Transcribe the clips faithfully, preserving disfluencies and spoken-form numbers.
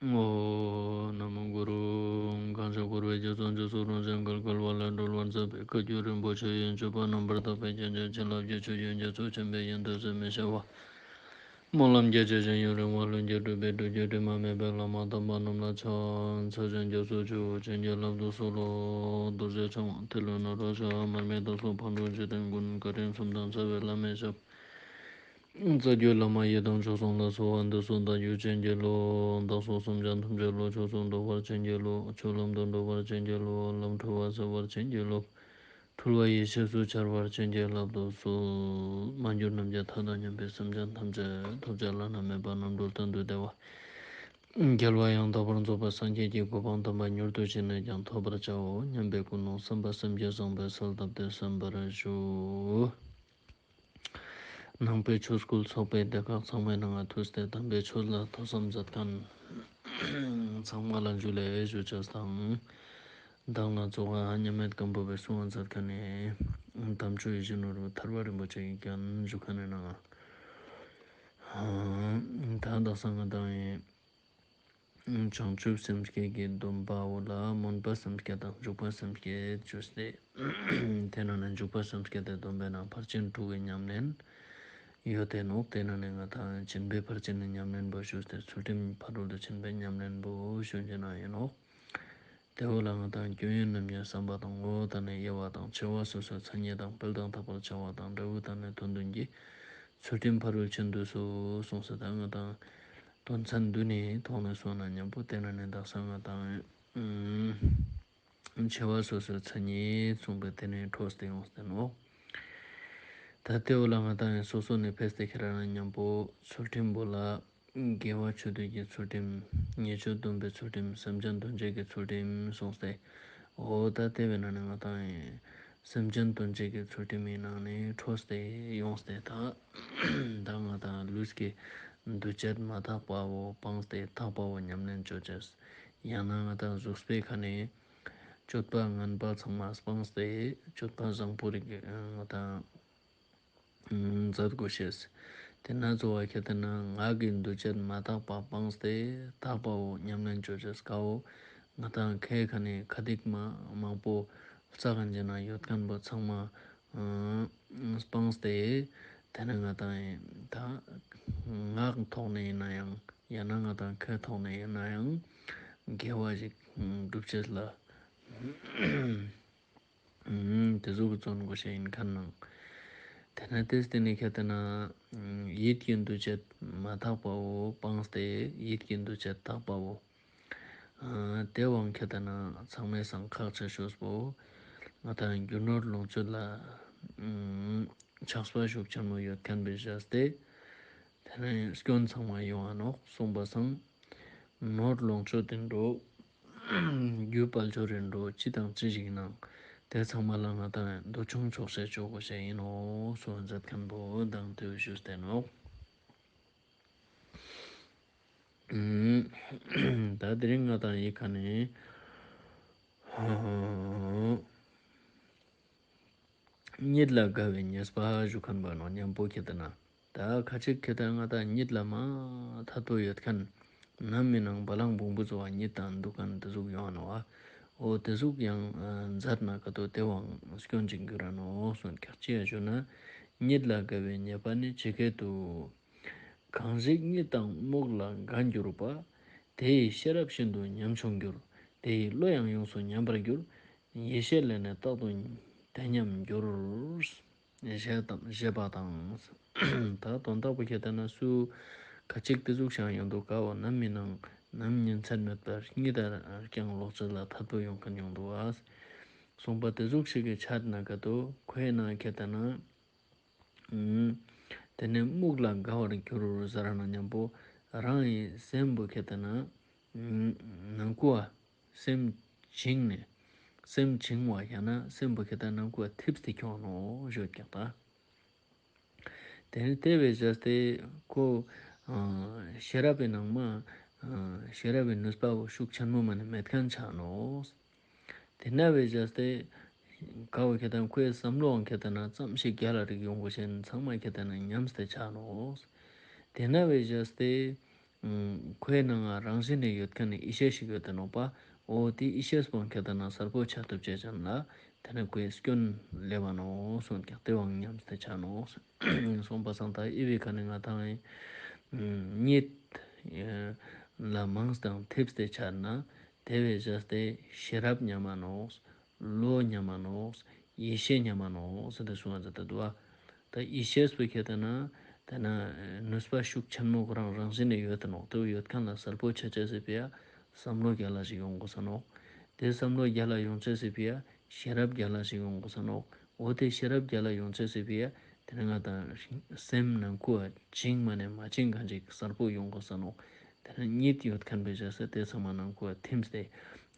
ཨོཾ། ན་མོ་གུ་རུ། གང་ཞིག་འཁོར་བའི་རྒྱ་མཚོ་མཇུག་སུ་རུང་ཞིང་བརྒལ་དཀའ་བ་ལས་སྒྲོལ་བར་མཛད་པའི་བཀའ་བརྒྱུད་རིན་པོ་ཆེ་ཡི་སྤྱོད་པ་རྣམ་པར་དག་པའི་རྒྱན་ཅན་བྱིན་རླབས་ཀྱི་ཆུ་རྒྱུན་རྒྱ་མཚོ་ཆེན་པོའི་ཡོན་ཏན་ཟད་མི་ཤེས་པ། སྨོན་ལམ་རྒྱ་ཆེ་ཞིང་ཡུན་རིང་བ་ལྷུན་གྱིས་གྲུབ་པའི་སྒྲུབ་བརྒྱུད་དྲི་མ་མེད་པའི་བླ་མ་དམ་པ་རྣམས་ལ་ཕྱག་འཚལ་ཞིང་སྐྱབས་སུ་མཆིའོ། བྱིན་གྱིས་བརླབ་ཏུ་གསོལ་ལོ། རྡོ་རྗེ་འཆང་དབང་ཏེ་ལོ་ནཱ་རོ་ཞབས། མར་མི་དྭགས་པོ་ཕག་གྲུ་འཇིག་རྟེན་མགོན། བཀའ་དྲིན་གསུམ་ལྡན་རྩ་བའི་བླ་མའི་ཞབས། རྩ་བརྒྱུད་བླ་མ་ཡི་དམ་མཆོག་གསུམ་ལ། གསོལ་བ་འདེབས་སོ་བདག་རྒྱུད་བྱིན་གྱིས་རློབས། བདག་སོགས་སེམས་ཅན་ཐམས་ཅད་བློ་ཆོས་སུ་འགྲོ་བར་བྱིན་གྱིས་རློབས། ཆོས་ལམ་དུ་འགྲོ་བར་བྱིན་གྱིས་རློབས། ལམ་འཁྲུལ་བ་སེལ་བར་བྱིན་གྱིས་རློབས། འཁྲུལ་བ་ཡེ་ཤེས་སུ་འཆར་བར་བྱིན་གྱིས་བརླབ་ཏུ་གསོལ། མ་གྱུར་ནམ་མཁའི་མཐའ་དང་མཉམ་པའི་སེམས་ཅན་ཐམས་ཅད་ཐོབ་བྱ་བླ་ན་མེད་པ་རྣམ་གྲོལ་གཏན་དུ་བདེ་བ། རྒྱལ་བ་ཡང་དག་པར་རྫོགས་པའི་སངས་རྒྱས་ཀྱི་གོ་འཕང་དམ་པ་མྱུར་དུ་ཅི་ནས་ཀྱང་ཐོབ་པར་བྱའོ་སྙམ་པའི་ཀུན་སློང་བསམ་པ་སེམས་བསྐྱེད་བཟང་པོས་གསལ་བཏབ་སྟེ་གསན་པར་ཞུ། ནང་པའི་ཆོས་སྐུལ་ཚོགས་པའི་སྡེ་ཁག་ཚང་མའི་ནང་ང་ཐུགས་ཏེ་དམ་པའི་ཆོས་ལ་ཐོས་བསམ་མཛད་མཁན་ཚང་མ་ལ་ཇུ་ལེ་ཞུ་ཅེས་དང་། མདང་ལ་ཚོགས་ཨ་མཉམ་མེད་སྒམ་པོ་པའི་གསུང་བ་མཛད་མཁན་ནི་དམ་ཆོས་ཡིད་བཞིན་ནོར་བུ་ཐར་པ་རིན་པོ་ཆེ་ཡི་རྒྱན་ཞུ་མཁན་ནི་ནང་ང་། ད་དག་ས་ང་དང་ཡིན། བྱང་ཆུབ་སེམས་བསྐྱེད་ཀྱི་སྡོམ་པ་བོ་ལ་སྨོན་པ་སེམས་བསྐྱེད་དང་འཇུག་པ་སེམས་བསྐྱེད་ཞུས་ཏེ། དེ་ནང་ནས་འཇུག་པ་སེམས་བསྐྱེད་དེ་སྡོམ་པའི་ནང་ཕར་ཕྱིན་དྲུག་གི་ཉམས་ལེན་ཡོད་དེ་ནོག་དེ་ནང་ནས་ང་དང་སྦྱིན་པའི་ཕར་ཕྱིན་ནི་ཉམས་ལེན་པོ་ཞུས་ཏེ་ཚུལ་ཁྲིམས་ཕ་རོལ་ཏུ་ཕྱིན་པའི་ཉམས་ལེན་པོ་ཞུ་ཅེས་ནང་ཡིན་ནོག་དེ་བོ་ལ་ང་དང་སྐྱོན་ཡོན་རྣམ་གཉིས་བསམ་པ་དང་ངོ་བོ་དང་ནི་དབྱེ་བ་དང་ཆེ་བ་སོ་སོའི་མཚན་ཉིད་དང་སྤེལ་དང་དག་པར་བྱ་བ་དང་འབྲས་བུ་དང་ནི་དོན་བདུན་གྱི་ཚུལ་ཁྲིམས་ཕ་རོལ་ཕྱིན་བསྡུས་སོ་གསུངས་སོ། ད་ང་དང་དོན་ཚན་བདུན་ནི་ཐོག་ནས་སོང་ན་མཉམ་པོ་དེ་ནང་ནས་དག་ས་ང་དང་ཆེ་བ་སོ་སོའི་མཚན་ཉིད་གསུངས་པས་དེ་ནས་འཕྲོས་ཏེ་ཡོངས་ཏེ་ནོག་ད་དེ་བོ་ལ་ང་དང་སོ་སོ་ནས་ཕེས་ཏེ་ཁྱེད་རང་མཉམ་པོ་ཚུལ་ཁྲིམས་པོ་ལ། དགེ་བ་ཆོས་སྡུད་ཀྱི་ཚུལ་ཁྲིམས། ཉེས་སྤྱོད་སྡོམ་པའི་ཚུལ་ཁྲིམས། སེམས་ཅན་དོན་བྱེད་ཀྱི་ཚུལ་ཁྲིམས་གསུངས་ཏེ། འོ་ད་དེ་བས་ན་ནི་ང་དང་ཡིན། སེམས་ཅན་དོན་བྱེད་ཀྱི་ཚུལ་ཁྲིམས་ཡིན་ནང་ནས་འཕྲོས་ཏེ་ཡོངས་ཏེ་ད། ད་ང་དང་ལུས་ཀྱི་འདུ་བྱེད་མ་དག་པ་བོ་སྤངས་ཏེ་དག་པ་བོ་ཉམས་ལེན་བཅོ་ཅེས། ཡང་ན་ང་དང་གཟུགས་པོའི་ཁ་ནས་སྤྱོད་པ་ངན་པ་ཚང་མ་སྤངས་ཏེ་སྤྱོད་པ་བཟང་པོ་རིགས་ང་དང་། མཛད་དགོས་ཤེས། དེ་ན་གཙོ་བོ་ཁྱེད་དེ་ན་ངག་གི་འདུ་བྱེད་མ་དག་པ་སྤངས་ཏེ་དག་པ་བོ་ཉམས་ལེན་བཅོ་ཅེས་ཀ་བོ། ང་དང་ཁའི་ཁ་ནས་ཁ་ཏིག་མ་མང་པོ་རྩ་གང་ཅན་ན་ཡོད་མཁན་པོ་ཚང་མ་སྤངས་ཏེ། དེ་ནས་ང་དང་ད་ངག་ཐོག་ནས་ཡིན་ན་ཡང་ཡང་ན་ང་དང་ཁའི་ཐོག་ནས་ཡིན་ན་ཡང་དགེ་བ་ཞིག་སྒྲུབ་ཅེས་ལ། ཨུམ། དེ་ཟུག་གི་བརྩོན་དགོས་ཤེས་ཡིན་མཁན་ནང་། དེ་ན་དེ་སྟེ་ནི་ཁྱེད་དེ་ན། ཡིད་ཀྱི་འདུ་བྱེད་མ་དག་པ་བོ་སྤངས་ཏེ་ཡིད་ཀྱི་འདུ་བྱེད་དག་པ་བོ། དེ་བོའང་ཁྱེད་དེ་ན་ཚང་མའི་སང་ཁག་ཆེ་ཤོས་པོ། ང་དང་རྒྱུ་ནོར་ལོངས་སྤྱོད་ལ། ཆགས་པ་ཤུགས་ཆེན་མོ་ཡོད་མཁན་པའི་བྱས་ཏེ། དེ་ནས་སྐྱོན་ཚང་མ་ཡོང་ང་ནོག་གསུངས་པ་སང་། ནོར་ལོངས་སྤྱོད་དེ་འགྲོ། རྒྱུ་དཔལ་འབྱོར་རེ་འགྲོ་ཅི་དང་ཅི་ཞིག་ནང་། དེ་ཚང་མ་ལ་ང་དང་འདོད་ཆུང་ཆོག་ཤེས་ཆོག་གོ་ཤེས་ཡིན་ནོག་སོ་མཛད་མཁན་པོ་དང་དེ་བོ་ཞུས་ཏེ་ནོག་ད་དེ་རིང་ང་དང་ཡི་ཁ་ནས། གཉིད་ལ་དགའ་བའི་ཉེས་པ་ཞུ་མཁན་པོ་ནོག་མཉམ་པོ་ཁྱེད་དེ་ན། ད་ཁ་ཅིག་ཁྱེད་དེ་ང་དང་གཉིད་ལ་མ་ཐད་པོ་ཡོད་མཁན། ནམ་མི་ནང་བ་ལང་བོང་བུ་ཚོ་བ་གཉིད་དང་འདུག་མཁན་དེ་ཟུག་ཡོང་ནོག་བ། འོ་དེ་ཟུག་ཡང་མཛད་ན་ཀ་ཏོ་དེ་བོའང་སྐྱོན་ཅིག་འགྱུར་ར་ནོག་གསུངས། ཁག་ཅི་ཡ་ཞུ་ན། གཉིད་ལ་དགའ་བའི་ཉེས་པ་ནི་ཇི་སྐད་དུ། གང་ཞིག་གཉིད་དང་རྨུགས་ལ་དགའ་འགྱུར་པ། དེ་ཡི་ཤེས་རབ་ཤིན་ཏུ་ཉམ་ཆུང་འགྱུར། དེ་ཡི་བློ་ཡང་ཡོངས་སུ་ཉམས་པར་འགྱུར། ཡེ་ཤེས་ལས་ནི་རྟག་ཏུ་དེ་ཉམས་འགྱུར། ཞེས་དང་ཞེས་པ་དང་། ད་དོན་དག་པོ་ཁྱེད་དེ་ན་སུ་ཁ་ཅིག་དེ་ཟུག་ཤང་ཡོང་འདུག་ག་བ། ནམ་མི་ནང་ནམ་ཉིན་མཚན་མེད་པར་གཉིད་ལ་རྐྱང་ལོག་ཅེས་ལ་ཐད་པོ་ཡོང་མཁན་ཡོང་འདུག་བ། གསུངས་པ་དེ་ཟུག་ཞིག་གི་ཆ་ན་ཀ་ཏོ་ཁོའི་ནང་ཁྱེད་དེ་ན། དེ་ནས་རྨུགས་ལ་དགའ་བར་འགྱུར་ཟེར་ན་མཉམ་པོ་རང་གི་སེམས་པོ་ཁྱེད་དེ་ན་ནང་ཁུ་བ་སེམས་བྱིང་ནས་སེམས་བྱིང་བ་ཡང་ན་སེམས་པོ་ཁྱེད་དེ་ནང་ཁུ་བ་ཐིབས་ཏེ་ཁྱོང་ནོག་ཞུ་ཀྱག་ད། དེ་ནས་དེ་བས་བྱས་ཏེ་ཁོ་ཤེས་རབ་པའི་ནང་མ་ཤེས་རབ་པའི་ནུས་པ་བོ་ཤུགས་ཆེན་མོ་མ་ནི་མེད་མཁན་ཆ་ནོག་དེ་ན་བས་བྱས་ཏེ། ཀ་བོ་ཁྱེད་དེ་ན་ཁོའི་བསམ་བློའང་ཁྱེད་དེ་ན་ཙམ་ཞིག་རྒྱ་ལ་རིག་ཡོང་གོ་ཤེས་ཚང་མ་ཁྱེད་དེ་ན་ཉམས་ཏེ་ཆ་ནོག་དེ་ན་བས་བྱས་ཏེ། ཁོའི་ནང་ང་རང་བཞིན་ནས་ཡོད་མཁན་ནི་ཡེ་ཤེས་ཤིག་ཡོད་དེ་ནོག་པ། འོ་དེ་ཡེ་ཤེས་པོ་ཁྱེར་ཏེ་ན་གསལ་པོ་ཆ་ཐུབ་ཅེས་ཅན་ལ། དེ་ནས་ཁོའི་སྐྱོན་ལེབ་བ་ནོག་གསུངས་ཀྱག། དེ་བོའང་ཉམས་ཏེ་ཆ་ནོག་གསུངས་པ་སང་ད་ཨི་བི་ཁ་ནས་ང་དང་གཉིད་ལ་མང་སྟེ་ཐིབས་ཏེ་ཆ་ན་དེ་བས་བྱས་ཏེ་ཤེས་རབ་ཉམས་མ་ནོག། བློ་ཉམས་མ་ནོག། ཡེ་ཤེས་ཉམས་མ་ནོག་ཟེར་ཏེ་གསུངས་པ་ཟེར་ཏེ་འདུག་པ། ད་ཡེ་ཤེས་པོ་ཁྱེར་ཏེ་ན་དེ་ན་ནུས་པ་ཤུགས་ཆེན་མོ་ཁོ་རང་རང་བཞིན་ནས་ཡོད་དེ་ནོག། དེ་བོ་ཡོད་མཁན་ལ་གསལ་པོ་ཆ་ཅེས་སི་ཕི་ཡ་བསམ་བློ་རྒྱལ་ལ་ཞིག་ཡོང་དགོས་ས་ནོག། དེ་བསམ་བློ་རྒྱལ་ལ་ཡོང་ཅེས་སི་ཕི་ཡ་ཤེས་རབ་རྒྱལ་ལ་ཞིག་ཡོང་དགོས་ས་ནོག། འོ་དེ་ཤེས་རབ་རྒྱལ་ལ་ཡོང་ཅེས་སི་ཕི་ཡ་དེ་ན་ང་དང་སེམས་ནང་ཁུ་བ་བཅིངས་མ་ནས་མ་བཅིངས་གང་ཅིག་གསལ་པོ་ཡོང་དགོས་ས་ནོག། དེ་ན་གཉིད་ཡོད་མཁན་པའི་བྱས་ཏེ་དེ་ཚང་མ་ནང་ཁུ་བ་ཐིམས་ཏེ།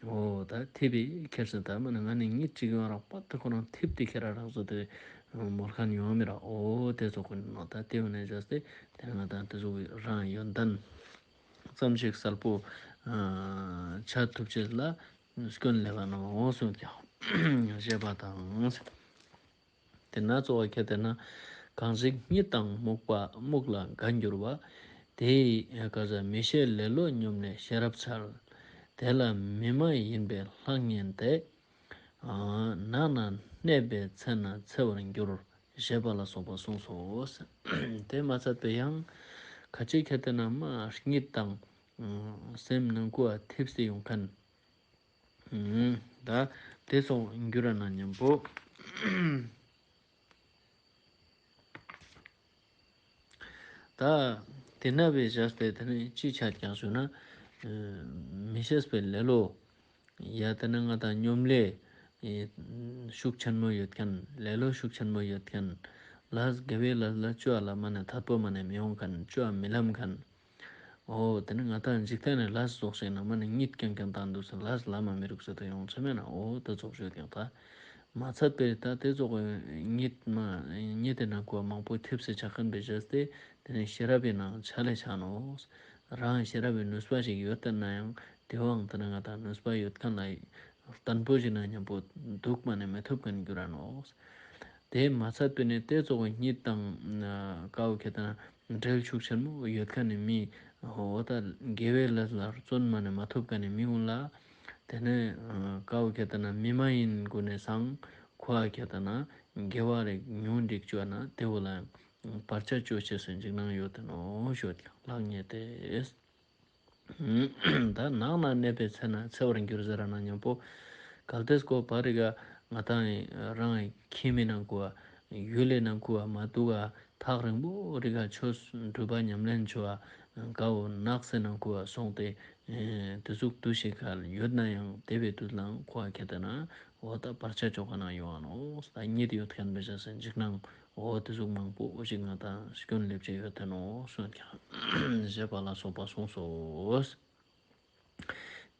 འོ་ད་ཐིབས་པའི་ཁྱེར་སོང་། ད་མ་ན་ང་ནི་གཉིད་ཅིག་ཡོང་རག་པ་ད་ཁོ་རང་ཐིབས་ཏེ་ཁྱེར་རག་སོ་དེ་མོལ་མཁན་ཡོང་མི་རག། འོ་དེ་ཚོ་ཁོ་ནོག། ད་དེ་བོ་ནས་བྱས་ཏེ་དེ་ན་ང་དང་དེ་ཚོ་རང་ཡོན་ཏན་ཙམ་ཞིག་གསལ་པོ་ཆ་ཐུབ་ཅེས་ལ་སྐྱོན་ལེབ་བ་ནོག་གསུངས་ཀྱག། ཞེས་པ་དང་། དེ་ན་གཙོ་བོ་ཁྱེར་ཏེ་ན་གང་ཞིག་གཉིད་དང་རྨུགས་པ་རྨུགས་ལ་དགའ་འགྱུར་བ། དེ་ཡི་ག་ཟ་མི་ཤེས་ལེ་ལོ་སྙོམས་ནས་ཤེས་རབ་འཚལ། དེ་ལ་མི་མ་ཡིན་པའི་ལྷ་ངན་ཏེ། ནགས་ན་གནས་པའི་ཚེ་ན་འཚེ་བར་འགྱུར། ཞེས་པ་ལ་སོགས་པ་གསུངས་སོ། དེ་མ་ཚད་པའི་ཡང་ཁ་ཅིག་ཁྱེར་ཏེ་ན་མ་གཉིད་དང་སེམས་ནང་ཁུ་བ་ཐིབས་ཏེ་ཡོང་མཁན། ད་དེ་སོགས་འགྱུར་ར་ན་མཉམ་པོ། ད་དེ་ན་བའི་བྱས་ཏེ་དེ་ནི་ཅི་ཆ་ཀྱག་ཞུ་ན། མི་ཤེས་པའི་ལེ་ལོ་ཡ་དེ་ནི་ང་དང་སྙོམས་ལས་ཤུགས་ཆེན་མོ་ཡོད་མཁན། ལེ་ལོ་ཤུགས་ཆེན་མོ་ཡོད་མཁན། ལས་དགེ་བའི་ལས་ལ་ཅོ་ཨ་ལ་མ་ནས་ཐད་པོ་མ་ནས་མི་ཡོང་མཁན། ཅོ་ཨ་མི་ལམ་མཁན། འོ་དེ་ནི་ང་དང་འཇིག་རྟེན་ནི་ལས་ཙོགས་ཤིག་ན་མ་ནི་གཉིད་ཀྱང་ཀྱང་བཏང་འདུག་ཟེར། ལས་ལ་མ་མི་རུག་ཟེར་དུ་ཡོང་ཚེ་མེད་ན། འོ་དེ་ཙོགས་ཤོད་ཀྱང་ད་མ་ཚད་པའི་ད་དེ་ཙོགས་གཉིད་མ་གཉིད་དེ་ན་ཁུ་བ་མང་པོ་ཐིབས་སེ་ཆ་མཁན་པའི་བྱས་ཏེ་དེ་ནི་ཤེས་རབ་པའི་ནང་ཆ་ལས་ཆ་ནོག། རང་ཤེས་རབ་པའི་ནུས་པ་ཞིག་ཡོད་དེ་ན་ཡང་དེ་བོའང་དེ་ནི་ང་དང་ནུས་པ་ཡོད་མཁན་ལ་བརྟན་པོ་ཞིག་ན་མཉམ་པོ་འདུག་མ་ནས་མི་ཐུབ་མཁན་འགྱུར་ར་ནོག། དེ་མ་ཚད་པའི་ནི་དེ་ཙོགས་གཉིད་དང་ཀ་བོ་ཁྱེར་ཏེ་ན་འབྲེལ་ཤུགས་ཆེན་མོ་ཡོད་མཁན་ནི་མི་འོ་ད་དགེ་བའི་ལས་ལ་བརྩོན་མ་ནས་མ་ཐུབ་མཁན་ནི་མི་གུན་ལ་དེ་ནས་ཀ་བོ་ཁྱེར་ཏེ་ན་མི་མ་ཡིན་གུན་ནས་སང་ཁོ་ཨ་ཁྱེར་ཏེ་ན་དགེ་བ་རིག་ཉུང་འགྲིག་ཅོ་ན་དེ་བོ་ལ་བར་ཆད་ཅོ་ཅེས་སུ་འཇིགས་སྣང་ཡོད་དེ་ནོག་ཞུ་ཡོད་ཀྱང་ལག་ཉེས་ཏེ། ད་ནགས་ན་གནས་པའི་ཚེ་ན་འཚེ་བར་འགྱུར་ཟེར་ར་ན་མཉམ་པོ། གལ་ཏེ་སྐོར་བ་རི་ག་ང་དང་རང་ཁྱིམ་མི་ནང་ཁུ་བ་ཡུལ་ལི་ནང་ཁུ་བ་མ་འདུག་ག་ཐག་རིང་པོ་རི་ག་ཆོས་སྒྲུབ་པ་ཉམས་ལེན་ཆོ་བ་ག་བོ་ནགས་སི་ནང་ཁུ་བ་སོང་སྟེ་དེ་ཟུག་དུས་ཤིག་ག་ཡོད་ན་ཡང་དེ་བའི་དུས་ལའང་ཁོ་ཨ་ཁྱེར་ཏེ་ན་འོ་ད་བར་ཆད་ཅོ་ག་ན་ཡོང་ང་ནོག། ད་གཉིད་ཡོད་མཁན་པའི་བྱས་ཏེ་འཇིགས་སྣང་འོ་དེ་ཟུག་མང་པོ་འོ་ཞིག་ང་དང་སྐྱོན་ལེབ་ཅེས་ཡོད་དེ་ནོག་གསུངས་ཀྱང་ཞེས་པ་ལ་སོགས་པ་གསུངས་སོ།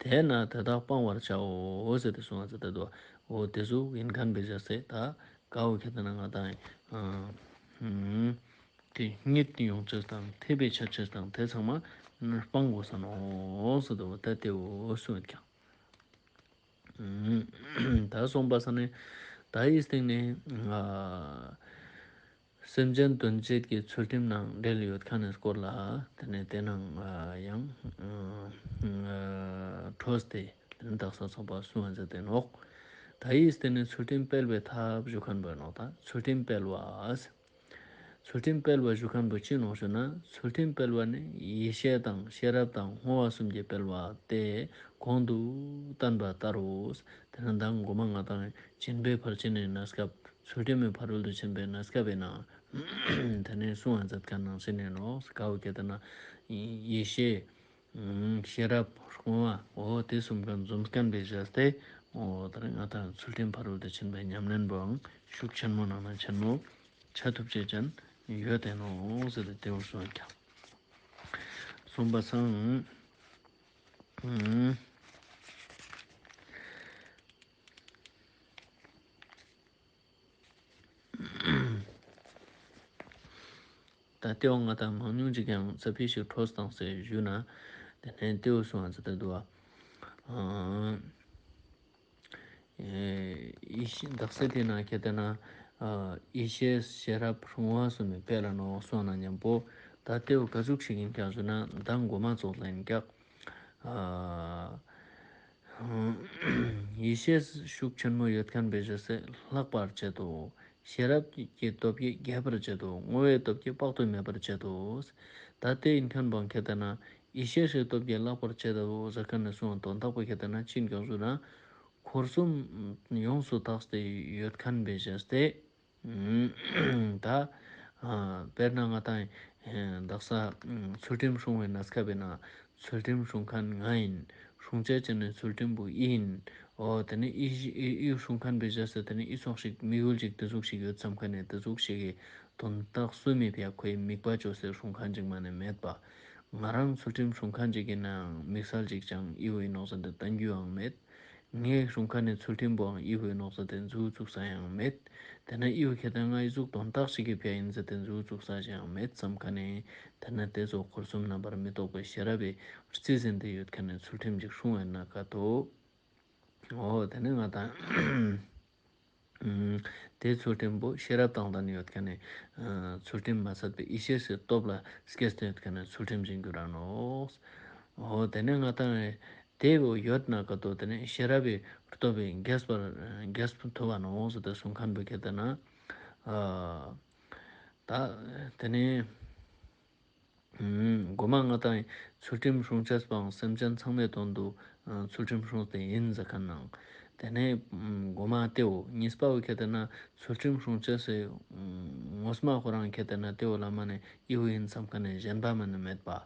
དེས་ན་དེ་དག་སྤང་བར་བྱའོ་ཟེར་ཏེ་གསུངས་པ་ཟེར་ཏེ་འདུག། འོ་དེ་ཟུག་ཡིན་མཁན་པའི་བྱས་ཏེ་ད་ཀ་བོ་ཁྱེར་ཏེ་ན་ང་དང་དེ་གཉིད་ཡོང་ཅེས་དང་ཐིབས་པའི་ཆ་ཅེས་དང་དེ་ཚང་མ་སྤང་དགོས་ས་ནོག་ཟེར་ཏེ་འོ་ད་དེ་འོ་གསུངས་ཀྱང་། ད་གསུངས་པ་ས་ནས་ད་ཡི་སྟེང་ནས་ང་སེམས་ཅན་དོན་བྱེད་ཀྱི་ཚུལ་ཁྲིམས་ནང་འབྲེལ་ཡོད་མཁན་ནི་སྐོར་ལ་དེ་ནས་དེ་ནང་ཡང་འཕྲོས་ཏེ་དེ་ནས་དག་ས་ཚོགས་པ་གསུང་བ་མཛད་དེ་ནོག། ད་ཡི་སྟེང་ནས་ཚུལ་ཁྲིམས་སྤེལ་བའི་ཐབས་ཞུ་མཁན་པོ་ནོག། ད་ཚུལ་ཁྲིམས་སྤེལ་བ། ཚུལ་ཁྲིམས་སྤེལ་བ་ཞུ་མཁན་པོ་ཅི་ནོག་ཞུ་ན། ཚུལ་ཁྲིམས་སྤེལ་བ་ནི་ཡེ་ཤེས་དང་ཤེས་རབ་དང་བསྔོ་བ་གསུམ་གྱིས་སྤེལ་བ་སྟེ་གོང་དུ་བསྟན་པ་ལྟར་རོ། དེ་ནས་མདང་གོ་མ་ང་དང་སྦྱིན་པའི་ཕར་ཕྱིན་ནི་གནས་སྐབས། ཚུལ་ཁྲིམས་མའི་ཕ་རོལ་ཏུ་ཕྱིན་པའི་གནས་སྐབས་ཡིན་ན། དེ་ནས་གསུང་བ་མཛད་མཁན་ནང་བཞིན་ཡིན་ནོག། ཀ་བོ་ཁྱེར་ཏེ་ན་ཡེ་ཤེས་ཤེས་རབ་བསྔོ་བ་འོ་དེ་གསུམ་ཀ་འཛོམས་མཁན་པའི་བྱས་ཏེ་འོ་ད་རེས་ང་དང་ཚུལ་ཁྲིམས་ཕ་རོལ་ཏུ་ཕྱིན་པའི་ཉམས་ལེན་པོའང་ཤུགས་ཆེན་མོ་ནང་ན་ཆེན་མོ་ཆ་ཐུབ་ཅེས་ཅན་ཡོད་དེ་ནོག་ཟེར་ཏེ་དེ་བོ་གསུངས་ཀྱང་གསུངས་པ་སང་། ད་ལྟེའོ་ང་དང་མང་ཉུང་ཅིག་ཀྱང་ཙ་ཕི་ཞིག་འཕྲོས་བཏང་སྟེ་ཞུས་ན། དེ་ནས་ལྟེའོ་གསུང་བ་ཙ་ད་འདུག་བ། ཡེ་ཤེས་དག་ས་དེ་ན་ཁྱེར་ཏེ་ན་ཡེ་ཤེས་ཤེས་རབ་བསྔོ་བ་གསུམ་མི་སྤེལ་ལ་ནོག་གསུངས་ན་མཉམ་པོ། ད་དེ་བོ་ག་ཟུག་ཞིག་ཨིན་ཀྱག་ཞུ་ན་ད་མགོ་མ་ཙོགས་ལ་ཨིན་ཀྱག། ཨ་ཡེ་ཤེས་ཤུགས་ཆེན་མོ་ཡོད་ཁན་བེ་ཞེས་སེ་ལྷག་པར་བྱེད་དོ། ཤེས་རབ་ཀྱི་སྟོབས་ཀྱིས་རྒྱས་པར་བྱེད་དོ། བསྔོ་བའི་སྟོབས་ཀྱིས་དཔག་ཏུ་མེད་པར་བྱེད་དོ། ད་དེ་ཨིན་ཁན་བོ་ཁྱེད་ལྟ་ན་ཡེ་ཤེས་སི་སྟོབས་ཀྱིས་ལྷག་པར་བྱེད་དོ་ཟེར་ཁན་ནི་སུའང་དོན་དག་པོ་ཁྱེད་ལྟ་ན་ཅི་ཨིན་ཀྱག་ཞུ་ན་འཁོར་གསུམ་ཡོངས་སུ་དག་སྟེ་ཡོད་ཁན་བེ་ཞེས་ཏེ། ད་ཨ་དཔེར་ན་ང་ཏང་ཨེ་དག་ས་ཨ་ཚུལ་ཁྲིམས་སྲུང་བའི་གནས་སྐབས་ན་ཚུལ་ཁྲིམས་སྲུང་ཁན་ང་ཨིན། སྲུང་བྱ་ཅན་ནི་ཚུལ་ཁྲིམས་པོ་ཨིན། འོ་དེ་ནས་ཨི་ཨི་ཨི་སྲུང་ཁན་བེ་ཞེས་ཏེ་དེ་ནས་ཨི་ཙོགས་ཤིག་དམིགས་ཡུལ་ཅིག་དེ་ཟུག་ཞིག་ཡོད་བསམ་ཁན་ནི་དེ་ཟུག་ཞིག་གི་དོན་དག་སུ་མི་ཕིའ་ཁོའི་དམིགས་པ་ཅོས་སེ་སྲུང་ཁན་ཅིག་མ་ནེ་མེད་པ། ང་རང་ཚུལ་ཁྲིམས་སྲུང་ཁན་ཅིག་ཨིན་ནའང་དམིགས་བསལ་ཅིག་ཅང་ཨི་བོ་ཨིན་ནོག་ཟེར་ཏེ་བསྟན་རྒྱུ་ཡང་མེད། ངའི་སྲུང་ཁན་ནི་ཚུལ་ཁྲིམས་པོའང་ཨི་བོ་ཨིན་ནོག་ཟེར་ཏེ་མཛུབ་བཙུགས་ས་ཡང་མེད། དེ་ནས་ཨི་བོ་ཁྱེད་ལྟ་ང་ཨི་ཟུག་དོན་དག་ཞིག་གི་ཕིའ་ཨིན་ཟེར་ཏེ་མཛུབ་བཙུགས་ས་ཞིག་ཡང་མེད་བསམ་ཁན་ནི། དེ་ནས་དེ་ཙོགས་འཁོར་གསུམ་རྣམ་པར་མི་རྟོག་པའི་ཤེས་རབ་བི་རྩིས་ཟིན་ཏེ་ཡོད་ཁན་ནི་ཚུལ་ཁྲིམས་ཅིག་སྲུང་བ་ན་ཀ་ཏོ། འོ་དེ་ནས་ང་ཏང་ཨ་དེ་ཚུལ་ཁྲིམས་པོ་ཤེས་རབ་དང་ལྡན་ཡོད་ཁན་ནི་ཨ་ཚུལ་ཁྲིམས་མ་ཚད་པའི་ཡེ་ཤེས་སི་སྟོབས་ལ་སྐྱེས་ཏེ་ཡོད་ཁན་ནི་ཚུལ་ཁྲིམས་ཅིག་གྱུར་ར་ནོག། འོ་དེ་ནས་ང་ཏང་དེ་བོ་ཡོད་ན་ཀ་ཏོ་དེ་ནས་ཤེས་རབ་བི་སྟོབས་པོ་རྒྱས་པར་རྒྱས་ཐུབ་བ་ནོག་ཟེར་ཏེ་གསུང་ཁན་བོ་ཁྱེད་ལྟ་ན་ཨ་ད་དེ་ནས་ཨ་མགོ་མ་ང་ཏང་ཚུལ་ཁྲིམས་སྲུང་ཅེས་པའང་སེམས་ཅན་ཚང་མའི་དོན་དུ་ཨ་ཚུལ་ཁྲིམས་སྲུང་སྟེ་ཨིན་ཟེར་ཁན་ནང་། དེ་ནས་ཨ་མགོ་མ་དེ་བོ་གཉིས་པ་བོ་ཁྱེད་ལྟ་ན་ཚུལ་ཁྲིམས་སྲུང་ཅེས་སི་ངོ་མ་ཁོ་རང་ཁྱེད་ལྟ་ན་དེ་བོ་ལ་མ་ནེ་ཨི་བོ་ཨིན་བསམ་ཁན་ནི་ཞེན་པ་མ་ནེ་མེད་པ།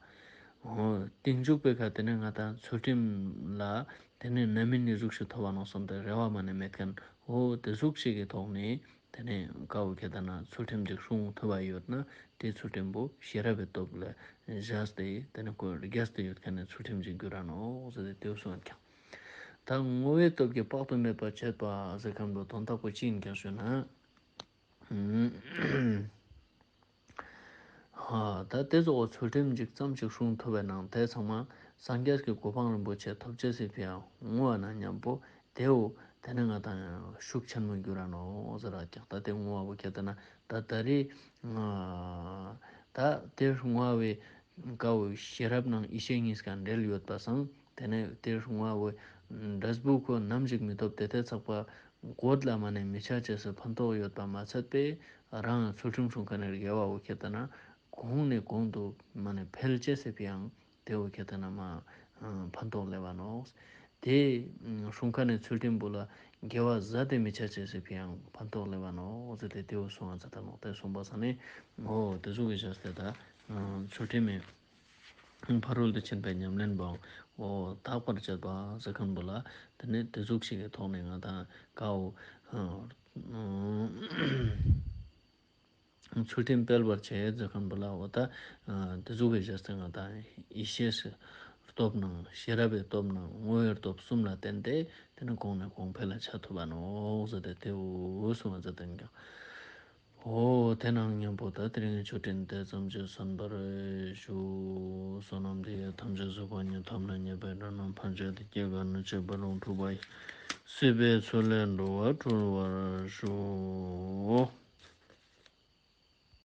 འོ་རྟིང་མཇུག་པའི་ཁ་དེ་ནས་ང་ཏང་ཚུལ་ཁྲིམས་ལ་དེ་ནས་རྣམ་སྨིན་ནི་གཟུགས་ཤིག་ཐོབ་བ་ནོག་བསམ་སྟེ་རེ་བ་མ་ནེ་མེད་ཁན། འོ་དེ་གཟུགས་ཤིག་གི་ཐོག་ནས་དེ་ནས་ཀ་བོ་ཁྱེད་ལྟ་ན་ཚུལ་ཁྲིམས་ཅིག་སྲུང་ཐུབ་པ་ཡོད་ན་དེ་ཚུལ་ཁྲིམས་པོ་ཤེས་རབ་བི་སྟོབས་ལ་བཞག་སྟེ་དེ་ནས་ཁོ་རྒྱས་ཏེ་ཡོད་ཁན་ནི་ཚུལ་ཁྲིམས་ཅིག་གྱུར་ར་ནོག་ཟེར་ཏེ་དེ་བོ་གསུངས་ཀྱག། ད་བསྔོ་བའི་སྟོབས་ཀྱིས་དཔག་ཏུ་མེད་པར་བྱེད་པ་ཟེར་ཁན་བོ་དོན་དག་པོ་ཅི་ཨིན་ཀྱག་ཞུ་ན། ཨ་ད་དེ་ཙོགས་ཚུལ་ཁྲིམས་ཅིག་ཙམ་ཅིག་སྲུང་ཐུབ་པའི་ནང་དེ་ཚང་མ་སངས་རྒྱས་ཀྱི་གོ་འཕང་རིན་པོ་ཆེ་ཐོབ་ཅེས་སི་ཕིའ་བསྔོ་བ་ན་མཉམ་པོ་དེ་བོ་དེ་ནས་ང་ཏང་ཤུགས་ཆེན་མོ་གྱུར་ར་ནོག་ཟེར་ར་ཀྱག། ད་དེ་བསྔོ་བ་བོ་ཁྱེད་ལྟ་ན་ད་ད་རེས་ཨ་ད་དེ་བསྔོ་བའི་ཀ་བོ་ཤེས་རབ་ནང་ཡེ་ཤེས་གཉིས་ཀ་འབྲེལ་ཡོད་པ་སང་དེ་ནས་དེ་བསྔོ་བ་བོ་འབྲས་བུ་ཁོ་ནམ་ཞིག་མི་ཐོབ་དེ་དེ་ཚག་པ་གོད་ལ་མ་ནེ་མི་ཆ་ཅེས་སི་ཕན་ཐོགས་ཡོད་པ་མ་ཚད་པའི་རང་ཚུལ་ཁྲིམས་སྲུང་ཁན་ནི་དགེ་བ་བོ་ཁྱེད་ལྟ་ན་གོང་ནས་གོང་དུ་མ་ནེ་འཕེལ་ཅེས་སི་ཕིའང་དེ་བོ་ཁྱེད་ལྟ་ན་མ་ཕན་ཐོགས་ལེབ་བ་ནོག། དེ་སྲུང་ཁན་ནི་ཚུལ་ཁྲིམས་པོ་ལ་དགེ་བ་ཟད་དེ་མི་ཆ་ཅེས་སི་ཕིའང་ཕན་ཐོགས་ལེབ་བ་ནོག་ཟེར་ཏེ་དེ་བོ་གསུངས་པ་ཟེར་ཏེ་ནོག། དེ་གསུངས་པ་ས་ནས་འོ་དེ་ཟུག་གི་བྱས་ཏེ་ད་ཚུལ་ཁྲིམས་མི་ཕ་རོལ་ཏུ་ཕྱིན་པའི་ཉམས་ལེན་པའང་འོ་དག་པར་བྱེད་པ་ཟེར་ཁན་བོ་ལ་དེ་ནས་དེ་ཟུག་ཞིག་གི་ཐོག་ནས་ང་ཏང་ཀ་བོ་ཚུལ་ཁྲིམས་སྤེལ་བར་བྱེད་ཟེར་ཁན་བོ་ལ་འོ་ད་དེ་ཟུག་གི་བྱས་ཏེ་ང་ཏང་ཡེ་ཤེས་སི་སྟོབས་ནང་ཤེས་རབ་བི་སྟོབས་ནང་བསྔོ་བའི་སྟོབས་གསུམ་ལ་བརྟེན་ཏེ་དེ་ནས་གོང་ནས་གོང་འཕེལ་ལ་ཆ་ཐུབ་བ་ནོག་ཟེར་ཏེ་དེ་བོ་གསུངས་པ་ཟེར་ཏེ་ཀྱང་། འོ་དེ་ནང་མཉམ་པོ་ད་དེ་རིང་ཆོས་འབྲེལ་དེ་ཙམ་གྱིས་གསན་པར་ཞུ། བསོད་ནམས་འདི་ཡིས་ཐམས་ཅད་གཟིགས་པ་ཉིད། ཐོབ་ནས་ཉེས་པའི་དགྲ་རྣམས་ཕམ་བྱས་ཏེ། སྐྱེ་རྒ་ན་འཆིའི་རྦ་ཀློང་འཁྲུགས་པ་ཡི། སྲིད་པའི་མཚོ་ལས་འགྲོ་བ་སྒྲོལ་བར་ཤོག།